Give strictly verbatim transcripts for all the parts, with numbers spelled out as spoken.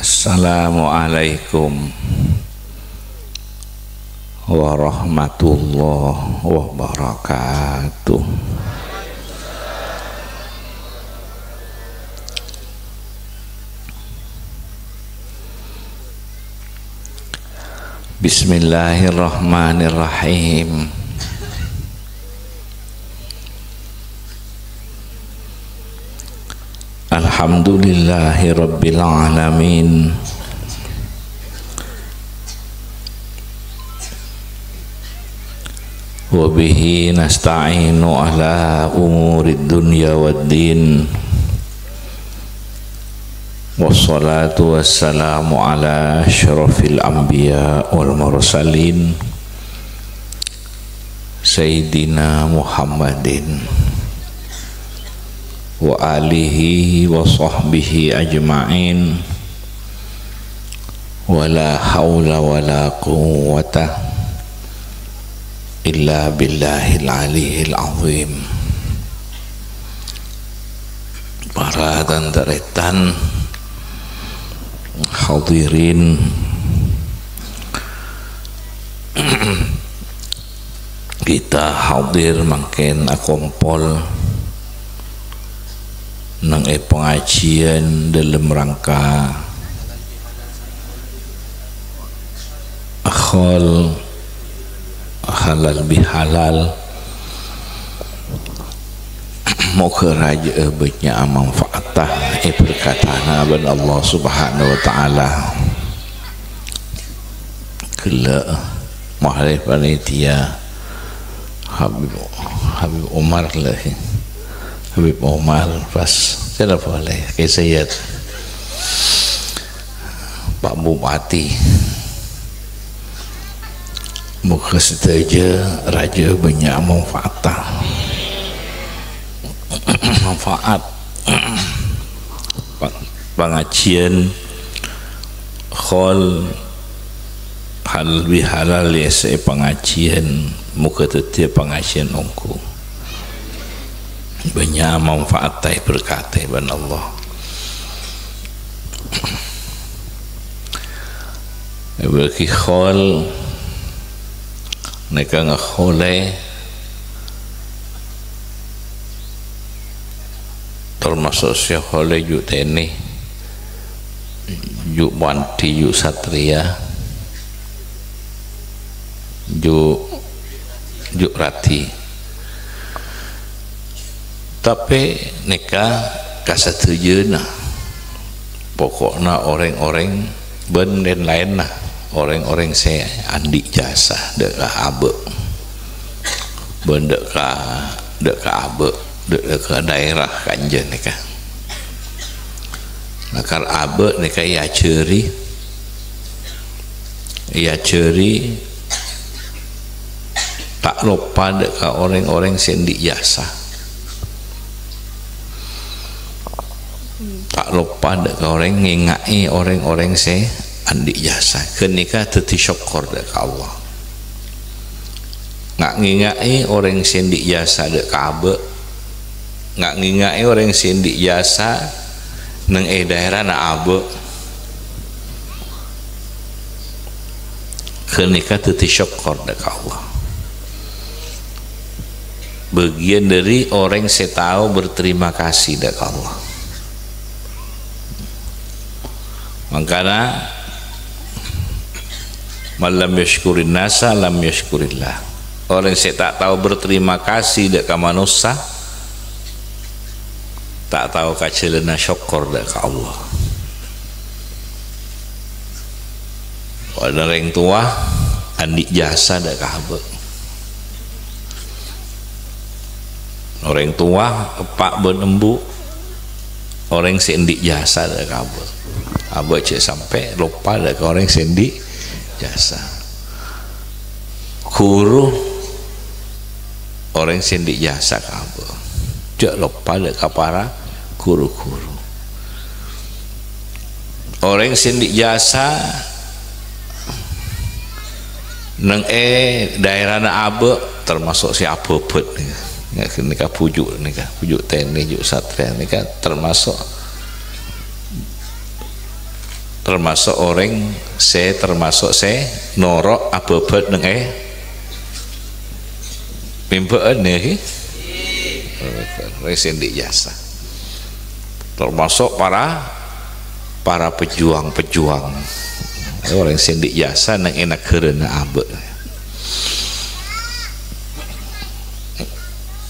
Assalamualaikum warahmatullahi wabarakatuh. Bismillahirrahmanirrahim. Alhamdulillahi rabbil alamin. Wa bihi nasta'inu ala umurid dunya wad din. Wassalatu wassalamu ala asyrafil anbiya wal mursalin, Sayyidina Muhammadin wa alihi wa sahbihi ajma'in. Wa la haula wa la quwwata illa billahil aliyil azim. Para tan-tarètan, hadirin, kita hadir mangkèn akompol neng è pangajiyân dâlem rangka Akhol halal bihalal. Moghâ rajâ'â bânnya' manfaata èberkatana bân Allah Subhanahu wa Ta'ala. Ghellâ' malè panitia Habib, Habib Umar lagi. Habib Umar pas kena boleh ke Sayyid. Pak Bupati. Moghâ sadhâjâ rajâ'â bânnya' manfaata. Manfaat. Pa-, pangajiyân khol hal bihalal ya sè pangajiyân. Moghâ dhâddhiyâ pangajiyân ongghu. Bânnya' manfaat è berkatè bân Allah. Bagi khol nèka ngakholè termasuk sè kholè ju' tènè, ju' pandi, ju' satriya, ju', ju' radi. Tapè nèka ka sadhâjâna, poko'na orèng-orèng bân laèn-laènna, orèng-orèng sè andi' jasa dâ' ka abâ', bân dâ' ka, dâ' ka abâ', dâ', dâ' ka daerah kanja nèka. Lakar abâ' nèka èajhâri, èajhâri ta' loppa dâ' ka orèng-orèng sè andi' jasa. Ta' loppa dâ' ka orèng ngènga'è orèng-orèng sè andi' jasa. Ghânèka dhâddhi sokkor dâ' ka Allah. Nga' ngènga'è orèng sè andi' jasa dâ' ka abâ'. Nga' ngènga'è orèng sè andi' jasa neng è daerana abâ'. Ghânèka dhâddhi sokkor dâ' ka Allah. Bâgiyân dâri orèng sè tao berterima kasih dâ' ka Allah. Mangkana, "Man lam yashkurin nasa, lam yashkurillah." Orèng sè ta' tao berterima kasih dâ' ka manossa, ta' tao kajhâlânna sokkor dâ' ka Allah. Orèng towa andi' jasa dâ' ka abâ'. Orèng towa, eppa' bân embu', orèng sè andi' jasa dâ' ka abâ'. Abâ' jhâ' sampè' loppa dâ' ka orèng sè andi' jasa. Ghuru, orèng sè andi' jasa ka abâ'. Jhâ' loppa dâ' ka para ghuru-ghuru. Orèng sè andi' jasa neng è daerana abâ', termasuk sè abhâbhât nèka. Nèka, nèka bhuju' nèka, bhuju' tènè, ju' satrèya nèka termasuk termasuk orèng sè, termasuk sè noro' abâbât neng è mimba'an, ya, ghi? Orèng sè andi' jasa. Termasuk para, para pejuang-pejuang. Orèng sè andi' jasa neng è naghârâna abâ'.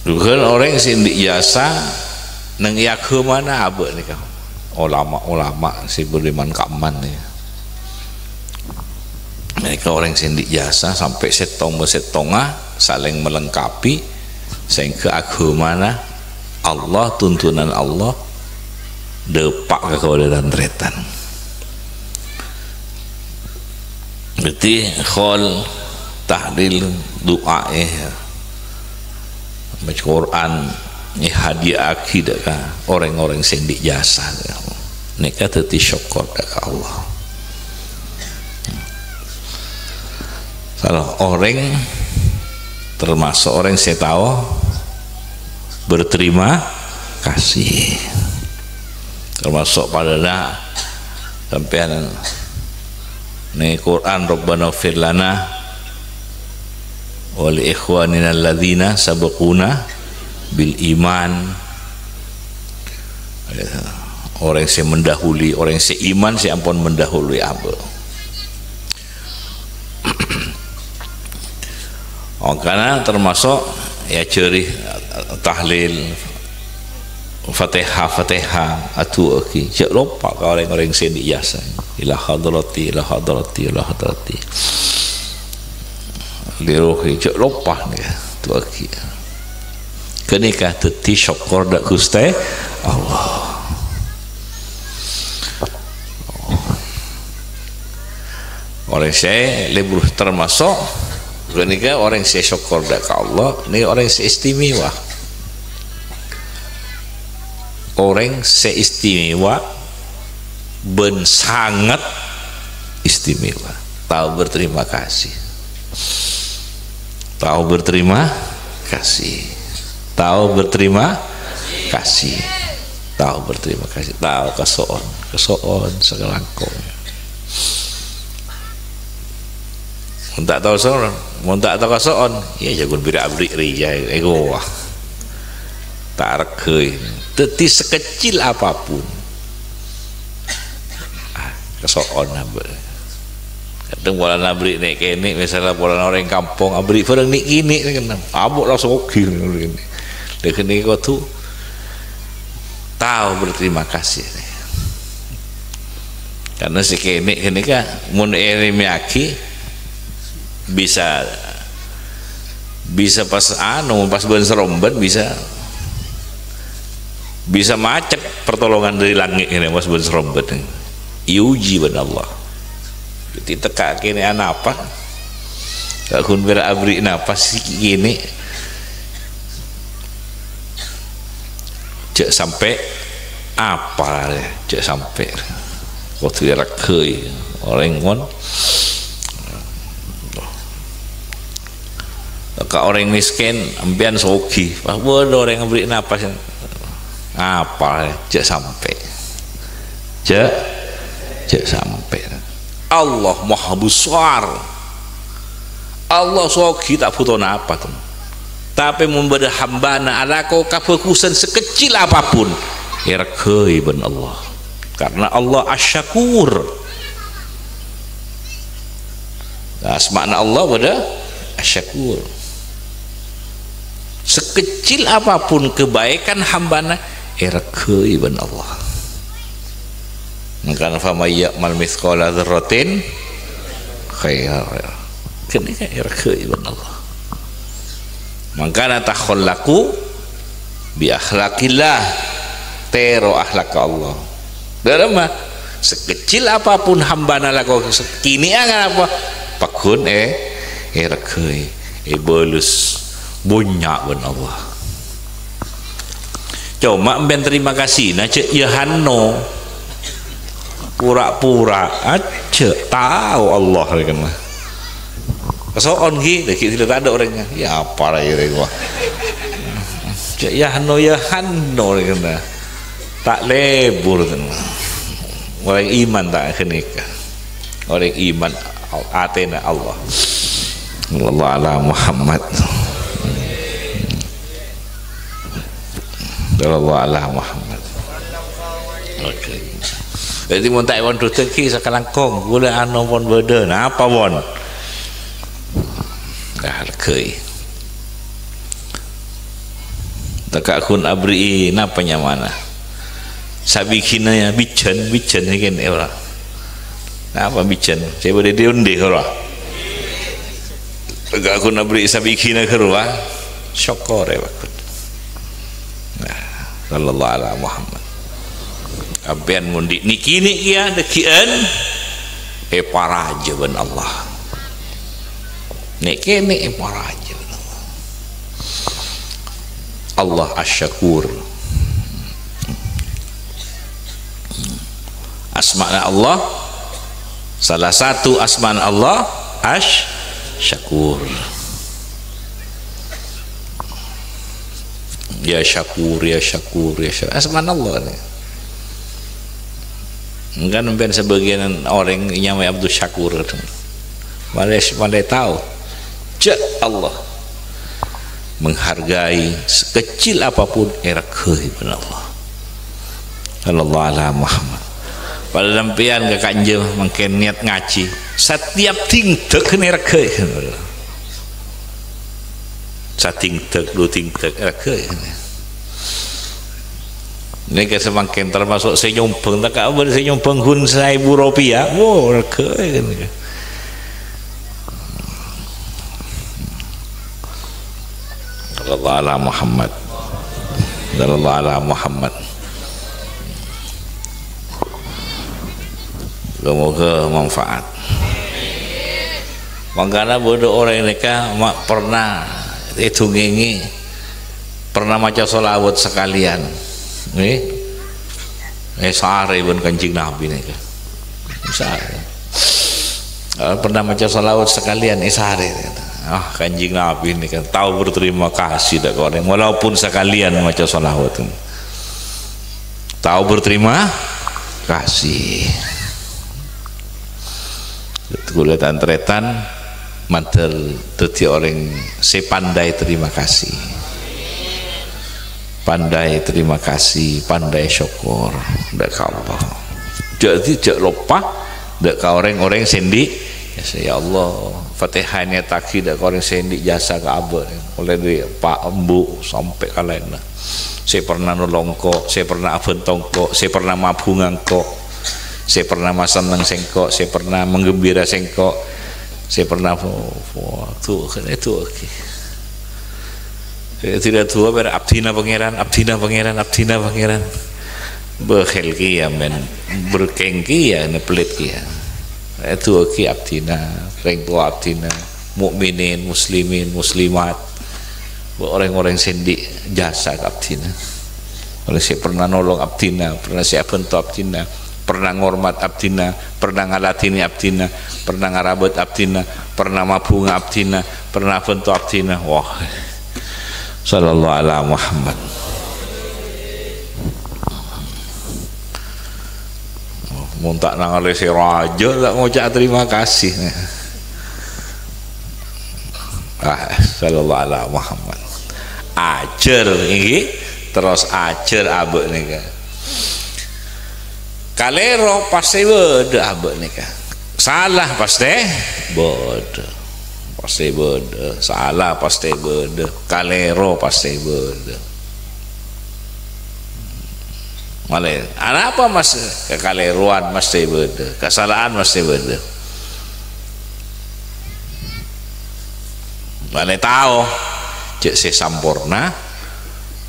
Duhân orèng sè andi' jasa neng è aghâmana abâ' nèka. Olama-olama sè beriman ka'emman, ya. Nèka orèng sè andi' jasa sampè' sèttong-sèttongnga salèng melengkapi, sehingga aghâmana Allah, tuntunan Allah, dâpa' ka kabâdâ'ân tarètan. Dhâddhi, khol, tahlil, du'a, eh, maca Qur'an, eh, hadiya'aghi dâ' ka orèng-orèng sè andi' jasa. Nèka dhâddhi sokkor dâ' ka Allah. Salah orèng termasuk orèng sè tao berterima kasih. Termasuk padâna sampèyan neng Qur'an, "Rabbana ighfir lana wa li ikhwanina alladzina sabaquna bil iman." Orèng sè mendahului, orèng sè iman sè ampon mendahului abâ'. Mangkana termasuk èajhâri tahlil, Fatihah, Fatihah, adu'aaghi. Jhâ' loppa ka orèng-orèng sè andi' jasa. Ila hadrati, ila hadrati, ila hadrati. Li ruhi, jhâ' loppa nèka, adu'aaghi. Ghânèka dhâddhi sokkor dâ' Ghustè Allah. Orèng sè lebur termasuk ghânèka orèng sè sokkor dâ' ka Allah, nèka orèng sè istimewa. Orèng sè istimewa bân sanget istimewa. Tao berterima kasih. Tao berterima kasih. Tao berterima kasih. Tao berterima kasih. Tao kaso'on. Kaso'on sakalangkong. Mon ta' tao so'on, mon ta' tao kaso'on, ya jagon bira' abri' rèya, ego wah. Ta' arghâi. Dhâddhi sekecil apapun. Ah, kaso'on abâ'. Kadhâng polana abri' nè' kènè', misalnya polana orèng kampong, abri' bhârâng nè'-kènè', kan. Abâ' langsung oghi, nè'-kènè'. Lha ghânèka kodhu tao berterima kasih. Karena sè kènè' ghânèka, mon èrèmèyaghi, bisa, bisa pas anu, pas bân-sèromban, bisa, bisa macet pertolongan dâri langngè' ghânèka pas bân-sèromban. Èuji bân Allah. Dhâddhi tekka' kènè' anapa? Ka ghun bira' abri' napa sè kènè'? Jhâ' sampè' apa, jhâ' sampè'. Kodhu èarghâi orèng mon. Ka orèng mèskèn, empèyan soghi. Pas bâdâ orèng abri' napa sè apa, jhâ' sampè'. Jhâ', jhâ' sampè'. Allah Maha Besar. Allah soghi, ta' bhuto napa, tem. Tapè mon bâdâ hambâna alako kabhâghusân sekecil apapun, èarghâi bân Allah. Karena Allah Asy-Syakur. Nah, asma'na Allah bâdâ Asy-Syakur. Sekecil apapun kebaikan hambâna, èarghâi bân Allah. Mangkana, "Faman ya'mal mitsqala dzarratin khairan." Ghânèka èarghâi bân Allah. Mangkana, "Takhallaqu bi akhlaqillah." Tèro akhlak Allah. Dâremma, sekecil apapun hambâna lako kènè'an apa? Pagghun è, èarghâi, èbâles, bânnya' bân Allah. Coma empèyan terima kasihna jhâ' ya hanno. Pura-pura ajhâ' tao Allah rèkenna. Kaso'on ghi, lagi sila tadâ' orèngnga. Ya apa la ya rèng wah. Jhâ' ya hanno, ya hanno rèkenna. Ta' lebur. Orèng iman ta' ghânèka. Orèng iman atèna Allah. Sallallahu ala Muhammad. Sallallahu ala Muhammad. Oke. Jadi mon ta' èpon duduk ki sakalangkong, ghulâ ano pon bâdâ. Napa pon? Hargai. Teka' ghun abri'i napa nyamana? Sabighina ya bijan, bijan iki ora. Napa bijan? Coba di onde ora. Teka' ghun abri'i sabighina ghârowa. Syukur ya, Pak. Nah, sallallahu ala Muhammad. Sampèyan mon di' niki-niki ya dâggi'ân èparajâ bân Allah. Nèkè nèkè para aja. Allah Asy-Syakur. Asma'na Allah, salah satu asma'na Allah Asy-Syakur. Ya Syakur, ya Syakur, ya Syakur. Asma'na Allah. Mungkin sampeyan sebagian orang nyamai Abdul Syakur. Malah, malah tahu. Cek Allah menghargai sekecil apapun, èreghâi bân Allah. Sallallahu ala Muhammad. Padâ sampèyan ka kanjeng mangkèn niat ngajhi. Setiap tingdek èreghâi. Sadingdek, du dingdek, èreghâi. Nèka samangkèn termasuk sè nyombhâng, ta' kabar sè nyombhâng ghun saèbu rupiah. Wo, èreghâi. Sallallahu ala Muhammad. Sallallahu ala Muhammad. Moga-moga manfaat. Mangkana bâdâ orèng nèka ma-, pernah èdungngèngè, pernah maca shalawat sakalèyan. Ngghi. Èsarè bân Kanjeng Nabi nèka. Èsarè. Eh, pernah maca shalawat sakalèyan, èsarè. Ah, Kanjeng Nabi nèka tao berterima kasih dâ' ka orèng, walaupun sakalèyan maca shalawat. Tao berterima kasih. Kaulâ tan-tarètan mandhâr dhâddhi orèng sè pandai terima kasih. Pandai terima kasih, pandai syukur dâ' ka Allah. Dhâddhi jhâ' loppa dâ' ka orèng-orèng sè andi'. Ya, ya Allah, Fatihah ènèyattaghi dâ' ka orèng sè andi' jasa ka abâ', molaè dâri pa', embu', sampè' ka laènna. Sè pernah nolong engko', sè pernah abhânto engko', sè pernah mabhunga engko', sè pernah masenneng sèngko', sè pernah manggembira sèngko', sè pernah, waduh, kènè' du'âaghi. Sè tidak du'â, bâr abdhina Pangèran, abdhina Pangèran, abdhina Pangèran. Bâkhèl kèya, men. Berkèng kèya, neplit kèya. Èdu'âaghi abdhina, rèng towa abdhina, mukminin, muslimin, muslimat. Orèng-orèng sè andi' jasa ka abdhina. Orèng sè pernah nolong abdhina, pernah sè abhânto abdhina, pernah ngormat abdhina, pernah ngaladhini abdhina, pernah ngarabât abdhina, pernah mabhunga abdhina, pernah abhânto abdhina. Wah. Sallallahu ala Muhammad. Mon ta' nangalè sè rajâ, ta' ngoca' terima kasih. Ah, sallallahu ala Muhammad. Ajhâr, ngghi. Terros ajhâr abâ' nèka. Kalèro pastè bâdâ abâ' nèka. Sala pastè bâdâ. Pastè bâdâ. Sala pastè bâdâ. Kalèro pastè bâdâ. Malè, anapa mas-, kakalèrowan mastè bâdâ, kasala'an mastè bâdâ. Malè tao, jhâ' sè samporna,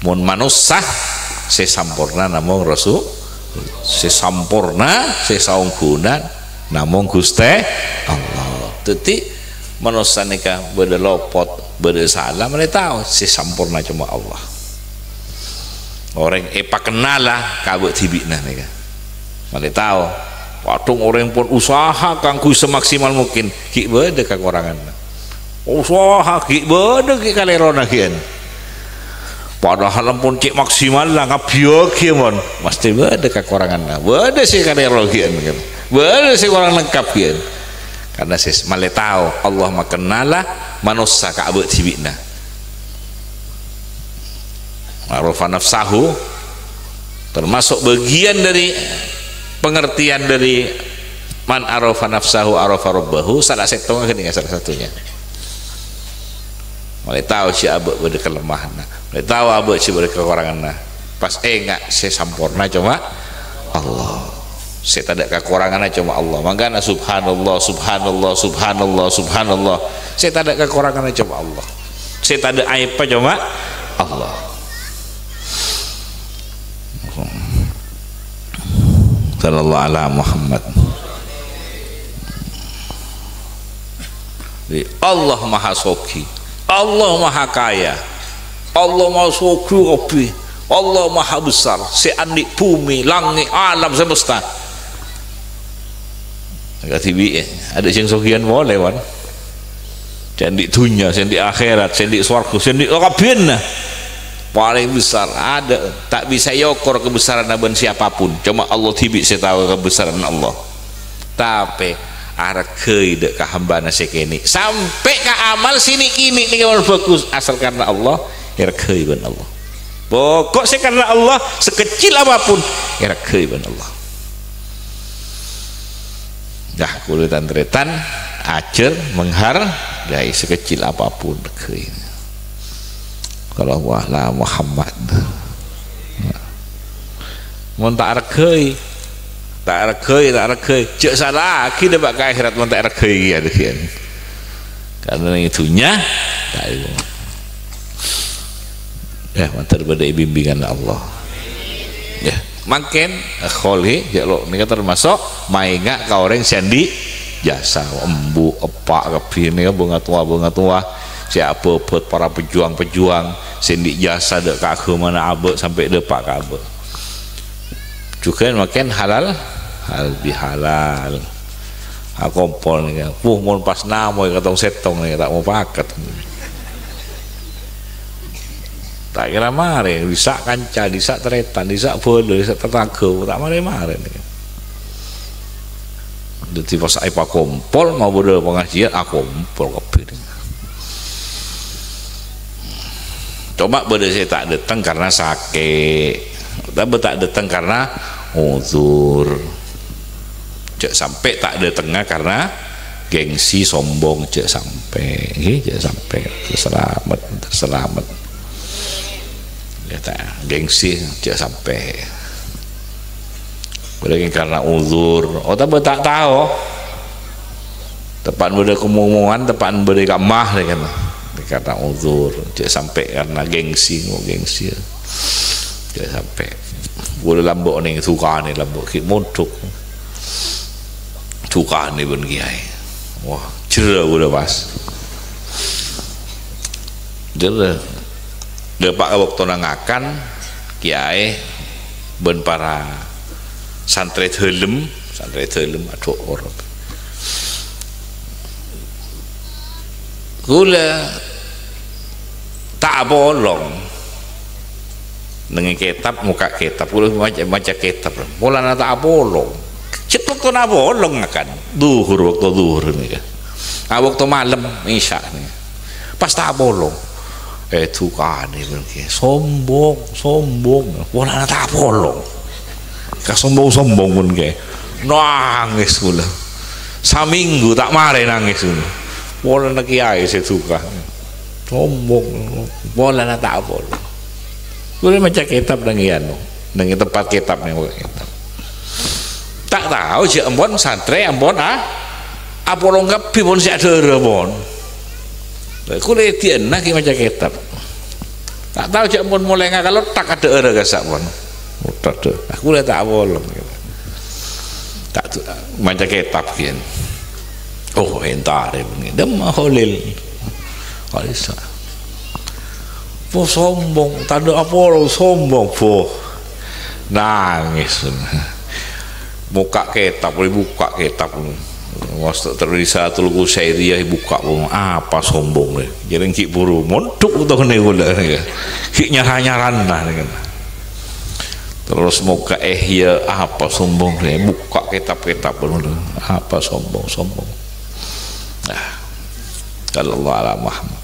mon manossa, sè samporna namong Rasul, sè samporna, sè saongghuna namong Ghustè Allah. Dhâddhi, manossa nèka bâdâ lopot, bâdâ sala, malè tao, sè samporna coma Allah. Orèng èpakennala ka abâ' dhibi'na nèka. Malè tao, kadhâng orèng pon usaha kaangghuy semaksimal mungkin, ghi' bâdâ kakoranganna. Usaha ghi' bâdâ ghi' kalèrona ghi'ân. Padahal ampon cè' maksimal la, ngabiyâghi mon. Mastè bâḍâ kakoranganna. Bâḍâ sè kalèro ghi'ân, kan. Bâḍâ sè korang lengkap ghi'ân. Karna sè malè tao, Allah makennala manossa ka abâ' dhibi'na. Arafa nafsahu, termasuk bagian dari pengertian dari man arafa nafsahu arafa rabbahu, salah sèttongnga ghânèka salah satunya. Malè tao sè abâ' bâḍâ kalemahanna, malè tao abâ' sè bâḍâ kakoranganna. Pas enga' sè samporna coma Allah. Sè taḍâ' kakoranganna coma Allah. Mangkana subhanallah, subhanallah, subhanallah, subhanallah. Sè taḍâ' kakoranganna coma Allah. Sè taḍâ' aèbbhâ coma Allah. Sallallahu ala Muhammad. Jadi, Allah maha soghi, Allah maha kaya, Allah maha soghi kabbhi, Allah maha besar, sè anḍi' bhumè, langngè', alam semesta. Kadhibi', aḍâ' sè soghiyân polè, wan. Sè anḍi' dhunnya, sè anḍi' akhèrat, sè anḍi' sowarghâ, sè anḍi' kabbhiyânna. Palèng besar, aḍâ', ta' bisa èokor kabesarranna bân siapapun. Coma Allah dhibi' sè tao kabesarranna Allah. Tapè arghâi ḍâ' ka hambâna sè kènè'. Sampè' ka amal sè nè'-kènè' nèka mon bhâghus, asal karna Allah, èarghâi bân Allah. Pokok sè karna Allah, sekecil apapun, èarghâi bân Allah. Nah, kaulâ tan-tarètan ajhâr menghargai sekecil apapun, arghâi. Sallallahu ala Muhammad. Mon ta' arghâi, ta' arghâi, ta' arghâi, jhâ' sala'aghi ḍâpa' ka akhèrat mon ta' arghâi, ya, demikian. Karna neng dhunnya, ta' Ya, mandhâr bâḍâ è bimbingan Allah. Ya, mangkèn, kholi, ya, lo, nèka termasuk maènga' ka orèng sè anḍi' jasa, embu', eppa', kabbhi nèka bângatowa-bângatowa, sè abhâbhât para pejuang-pejuang, sè anḍi' jasa ḍâ' ka aghâmana abâ' sampè' ḍâpa' ka abâ'. Jhughân mangkèn halal, halal bihalal. Akompol nèka. Wuh, mon pas namoy ka tong-sèttong nèka, ta' mopakat. Ta' kèra marè, ḍissa' kanca, ḍissa' tarètan, ḍissa' bhâlâ, ḍissa' tatangghâ, ta' marè-marè nèka. Dhâddhi pas èpakompol, ma' bâḍâ pangajiân, akompol kabbhi nèka. Coma bâḍâ sè ta' ḍâteng karna sakè', otabâ ta' ḍâteng karna uzur. Jhâ' sampè' ta' ḍâtengnga karna gengsi, sombong, jhâ' sampè'. Ngghi, jhâ' sampè'. Salamet, salamet. Ya ta', gengsi, jhâ' sampè'. Bâḍâ karna uzur, otabâ ta' tao. Teppa'na bâḍâ komongan, teppa'na bâḍâ kamma, ya kan. Karna uzur, jhâ' sampè' karna gengsi, ngo gengsi. Jhâ' sampè'. Kaulâ lambâ' onèng dhukanè, lambâ' ghi' mondhuk. Dhukanè bân kèyaè. Wah, jhârâ kaulâ pas. Jhârâ. Ḍâpa' ka bâktona ngakan, kèyaè bân para santrè ḍâlem, santrè ḍâlem aḍho'or. Kaulâ ta' apolong. Neng kètab, mokka' kètab. Kaulâ maca, maca kètab. Polana ta' apolong. Cè' bâktona apolong ngakan. Dhuhur, bâkto dhuhur nèka. Ah, bâkto malem, isya nèka. Pas ta' apolong. Eh, dhukanè, bân kèyaè. Sombong, sombong. Polana ta' apolong. Kasombong-sombong, bân kèyaè. Nangès kaulâ. Samènggu ta' marè nangès kaulâ. Polana kèyaè sè dhuka. Sombong. Polana ta' apolong. Kaulâ maca kètab neng è anu, neng tempat kètab, neng tempat kètab. Ta' tao jhâ' ampon santrè ampon a-, apolong kabbhi pon sè aḍhârâ pon. Kaulâ èdhi'na ghi' maca kètab. Ta' tao jhâ' ampon molaè ngakan lottak aḍhârâ kassa' pon. Lottak ḍâ. Kaulâ ta' apolong. Ta' tu-, maca kètab ghi'en. Oh, èntarè bânnè. Ḍâmma Kholil. Kholil sa-, po sombong, taḍâ' apolong sombong, po. Nangès. Mokka' kètab, bukka' kètab. Wasta Risatul Qusairiyah bukka', apa sombong, eh. Jârèng ghi' buru mondhuk utawa ghânèka, ghi' nyara-nyarana, nèka. Terros mokka' Ihya, apa sombong, eh. Bukka' kètab-kètab, apa sombong, sombong. Nah, sallallahu ala Muhammad.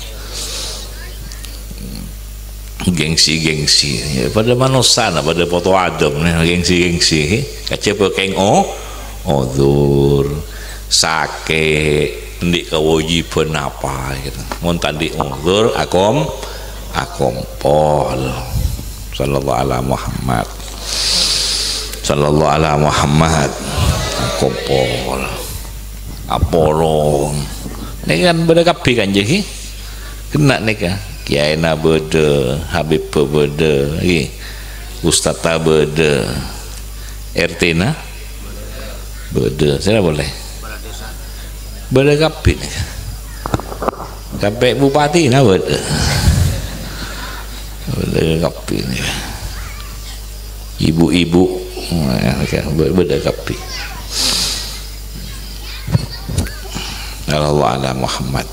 Gengsi-gengsi, ya, padâ manossa, nah, padâ poto Adam, nah, gengsi-gengsi, kajhâbhâ kèng o-, odzur, sakè', andi' kawâjibhân apa, gitu. Mon ta' andi' odzur, akom-, akompol. Sallallahu ala Muhammad. Sallallahu ala Muhammad. Akompol. Apolong. Nèka kan bâdâ kabbhi kan, jâ, ghi? Kèng nèka. Kèyaèna bâdâ, habibbhâ bâdâ, ghi. Ustadhdhâ bâdâ. R T-na bâdâ. Sèra polè? Bâdâ kabbhi nèka. Sampè' bupatina bâdâ. Bâdâ kabbhi nèka. Ibu-ibu, eh, bâ-, bâdâ kabbhi. Sallallahu ala Muhammad.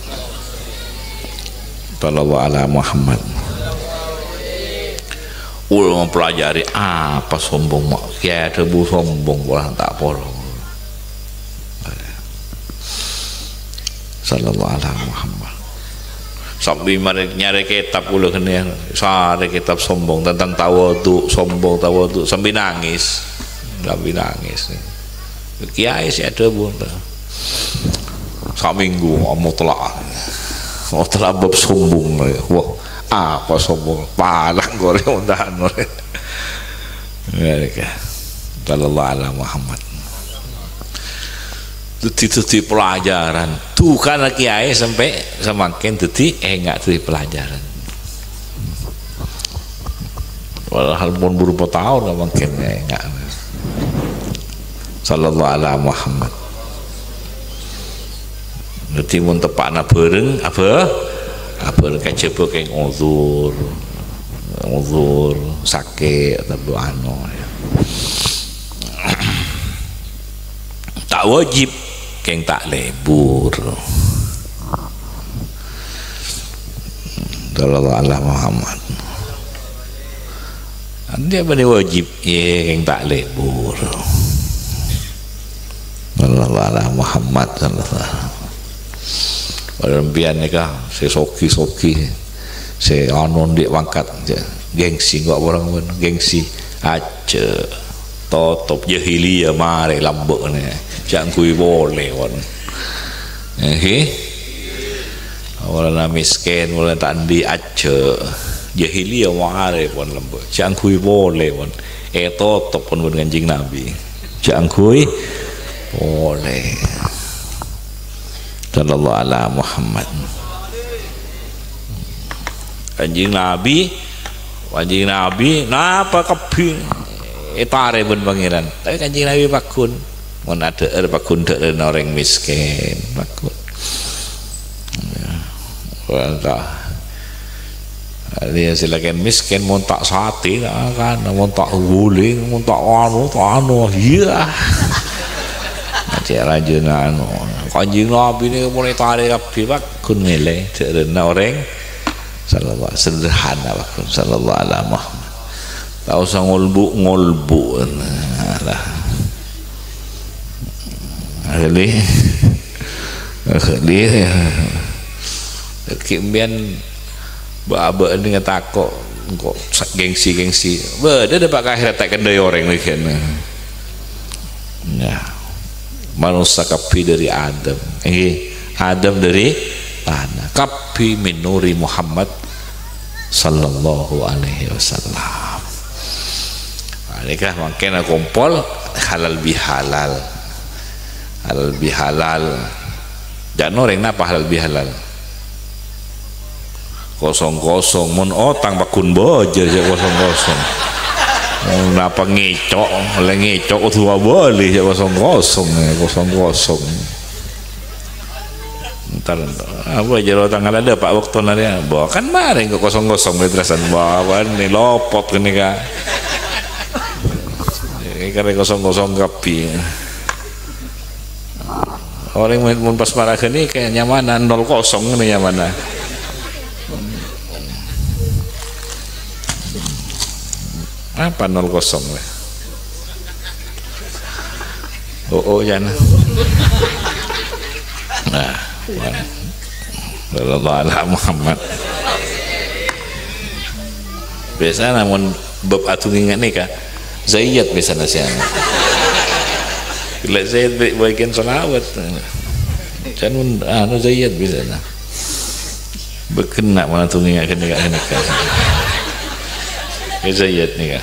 Sallallahu ala Muhammad. Ulama pelajari apa sombong, ma' kèyaè adhâbu sombong, pola ta' polong. Sallallahu ala Muhammad. Sambi marè nyarè kètab kaulâ ghânèka, sarè kètab sombong tentang tawadhu, sombong tawadhu, sambi nangès. Sambi nangès. Kèyaè sè adhâbu, ta. Samènggu, mutlak. Mutlak bab sombong. Wah, apa sombong? Palang korè ontana. Nèka. Sallallahu ala Muhammad. Dhâddhi, dhâddhi pelajaran. Dhukana kèyaè sampè' samangkèn dhâddhi enga' dhâddhi pelajaran. Padahal pon buru pataon samangkèn enga'. Sallallahu ala Muhammad. Dhâddhi mon teppa'na bhâreng, abhâ-, abhâreng kajhâbhâ kèng odzur. Odzur, sakè', otabâ anu, ya. Ta' wajib, kèng ta' lebur. Sallallahu ala Muhammad. Andi' bânnè wajib, yè, kèng ta' lebur. Sallallahu ala Muhammad, sallallahu. Padahal sampèyan nèka sè soghi-soghi, sè anu andi' pangkat, gengsi, kok orang pon gengsi. Ajjhâ'. Totop jahiliyah marè lambâ' nè. Jhâ' ngangghuy polè, pon. Ènggi? Polana mèskèn, polana ta' andi' ajjhâ'. Jahiliyah marè, pon, lambâ'. Jhâ' ngangghuy polè, pon. Ètotop, pon, bân Kanjeng Nabi. Jhâ' ngangghuy polè. Sallallahu ala Muhammad. Kanjeng Nabi, Kanjeng Nabi, napa kabbhi ètarè bân Pangèran. Tapè Kanjeng Nabi paggun. Mon adhâ'âr paggun dhâ'ârânna orèng mèskèn, paggun. Ya. Wah, ta-, Arèya sè lakèn mèskèn, mon ta' satè, ta' akan, mon ta' guling, mon ta' anu, ta' anu, iyâ. Cè' rajâna anu. Kanjeng Nabi nèko mon ètarè kabbhi, paggun mèlè, dhâ'ârânna orèng. Sallallahu, sederhana, paggun, sallallahu ala Muhammad. Ta' osa ngolbu'-ngolbu'. Alah. Akhirnya, akhirnya, kèmbiyan Bâ'-abâ'ân nèka tako', engko' sa-, gengsi-gengsi. Bâdâ dâpa' ka akhèrat ta' èkendhâi orèng lagi. Nah, manossa kabbhi dâri Adam. Ènggi, Adam dâri tana. Kabbhi min nuri Muhammad sallallahu alaihi wasallam. Nah, nèka mangkèn akompol halal bihalal. Halal bihalal. Jhâ' orèng napa halal bihalal? Kosong-kosong, mon otang paggun bâjâr jhâ' kosong-kosong. Mon napa ngèco', lè ngèco' kodhu abâli jhâ' kosong-kosong, kosong-kosong. Entar, apa jhâ' otang ala dâpa' bâkto narè, bâ kan marè kok kosong-kosong, terrosan bâ, bâ, nè lopot kènè ka. Karè kosong-kosong kabbhi. Orèng mon, mon pas maraghâni kè nyamana nol kosong ngènè nyamana. Apa nol kosong? Oh, oh, ya, nah. Nah, sallallahu ala Muhammad. Biasa namun bab adhungngèngan nèka, Zayyat biasana sè anu. Lè' Zayyat bâ-, bâgiân shalawat. Can mun anu Zayyat biasana. Bâ' kènè' mana adhungngèngan kènè' ka kènè' ka. Ka Zayyat nèka.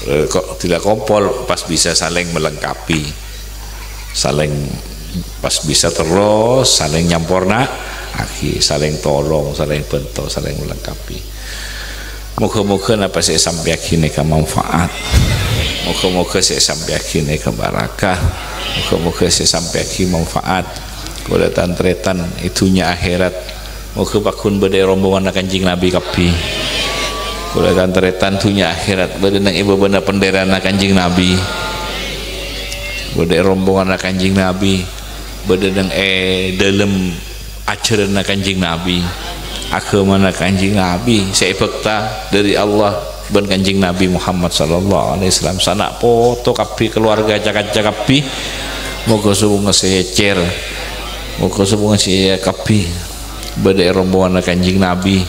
Eh, kok tidak kompol, pas bisa saling melengkapi, saling pas bisa terus saling nyamporna, agi saling tolong, saling bento, saling melengkapi. Moga-moga napa sè èsampèyaghi nèka manfaat. Moga-moga sè èsampèyaghi nèka barakah. Moga-moga sè èsampèyaghi manfaat. Kaulâ tan-tarètan è dhunnya akhèrat. Moga pagghun bâdâ è rombonganna Kanjeng Nabi kabbhi. Kaulâ tan-tarètan dhunnya akhèrat bâdâ neng è bâbâna pendèrana Kanjeng Nabi. Bâdâ è rombonganna Kanjeng Nabi. Bâdâ neng è dâlem ajhârânna Kanjeng Nabi. Aghâmana Kanjeng Nabi sè èbhâkta dâri Allah bân Kanjeng Nabi Muhammad sallallahu alaihi wasallam. Sana' poto kabbhi, kalowarga ca-kanca kabbhi. Moga sobungnga sè ècèr. Moga sobungnga sè kabbhi. Bâdâ è rombonganna Kanjeng Nabi,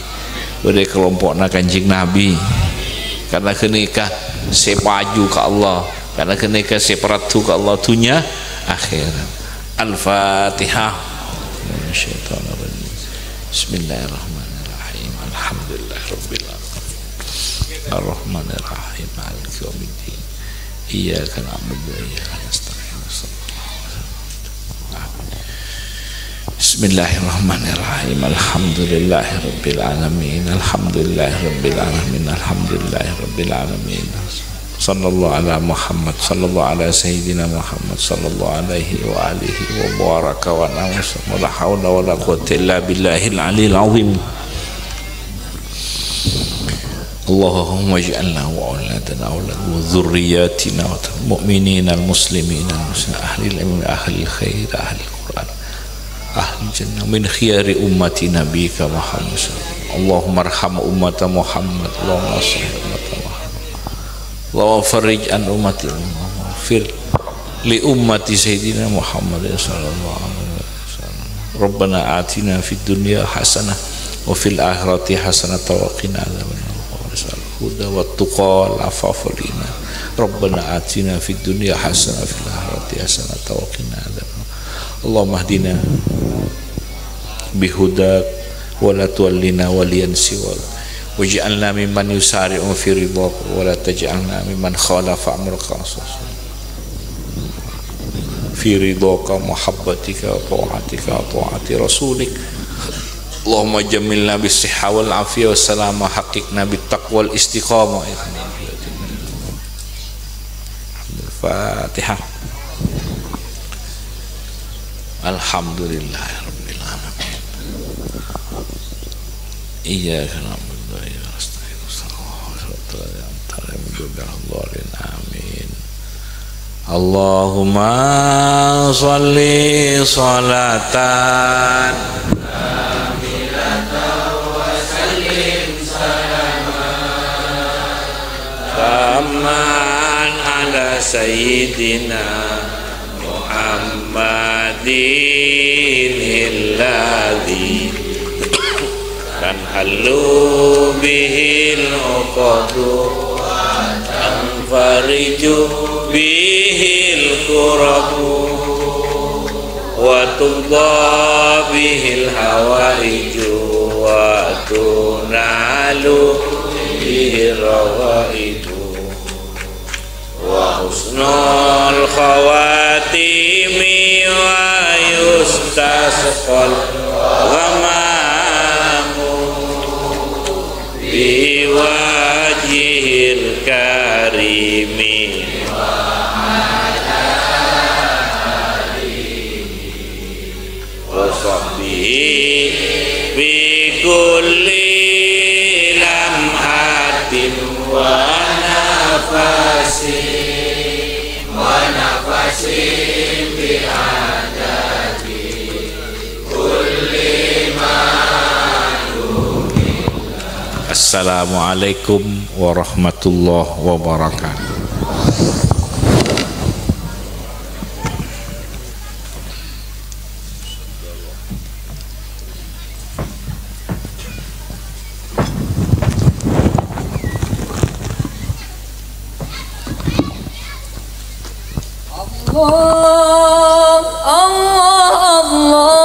bâdâ è kalompo'na Kanjeng Nabi. Karna ghânèka sè paju ka Allah, karna ghânèka sè paradu ka Allah dhunnya akhèrat. Al-Fatihah. Bismillahirrahmanirrahim. Alhamdulillahirabbil alamin. Arrahmanirrahim. Maliki yaumiddin. Iyyaka na'budu wa iyyaka nasta'in. Bismillahirrahmanirrahim. Alhamdulillahirabbil alamin. Alhamdulillahirabbil alamin. Alhamdulillahirabbil alamin. Sallallahu ala Muhammad, sallallahu ala sayyidina Muhammad, sallallahu alaihi wa alihi wa baraka wa an'ama. Wa la haula wa la quwwata illa billahil aliyil azim. Allahumma ij'alna wa auladana wa aulad wa dzurriyyatina wa mu'minina muslimina muslimin ahlil ilmi ahlil khair ahlil Qur'an ahlil jannah min khiyari ummati nabika Muhammad sallallahu alaihi wasallam. Allahumma arham ummata Muhammad. Allahumma sahih ummata Muhammad. Allahumma farrij an ummati Muhammad. Fir li ummati Sayyidina Muhammad sallallahu alaihi wasallam. Rabbana atina fid dunya hasanah wa fil akhirati hasanah wa qina adzabannar. Huda wa tuqa wal afafa wal ghina. Rabbana atina fid dunya hasanah wa fil akhirati hasanah wa qina adzabannar. Allahumma hdina bihudak wa la tuwallina waliyan siwak. Waj'alna mimman yusari'u fi ridhak wa la taj'alna mimman khalafa amraka. Fi ridhaka wa mahabbatika wa ta'atika wa ta'ati rasulik. Allahumma jammilna bis sihha wal afiyah was salama, haqqqiqna bit taqwa wal istiqamah. Al-Fatihah. Alhamdulillahirabbil alamin. Iyyaka na'budu wa iyyaka nasta'in. Amin. Allahumma shalli shalatan tamman ala sayyidina Muhammadin alladzi tanhallu bihil uqadu wa tanfariju bihil kurabu wa tuqda bihil hawaiju wa tunalu bihir raghaibu. Wa husnul khawatimi wa yustasqal ghamamu biwajhihil karimi wa sahbihi bi kulli lamhat ونفس ونفس بعدد كل معلوم. Assalamualaikum warahmatullahi wabarakatuh. Allah, Allah, Allah,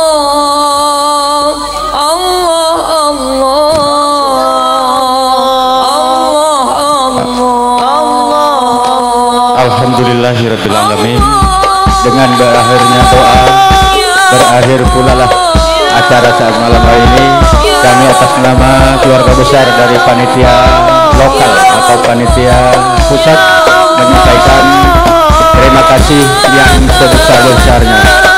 Allah, Allah, Allah, Allah. Alhamdulillahirabbil alamin. Dengan berakhirnya doa, berakhir pulalah acara saat malam hari ini. Kami atas nama keluarga besar dari panitia lokal atau panitia pusat menyampaikan terima kasih yang sebesar-besarnya.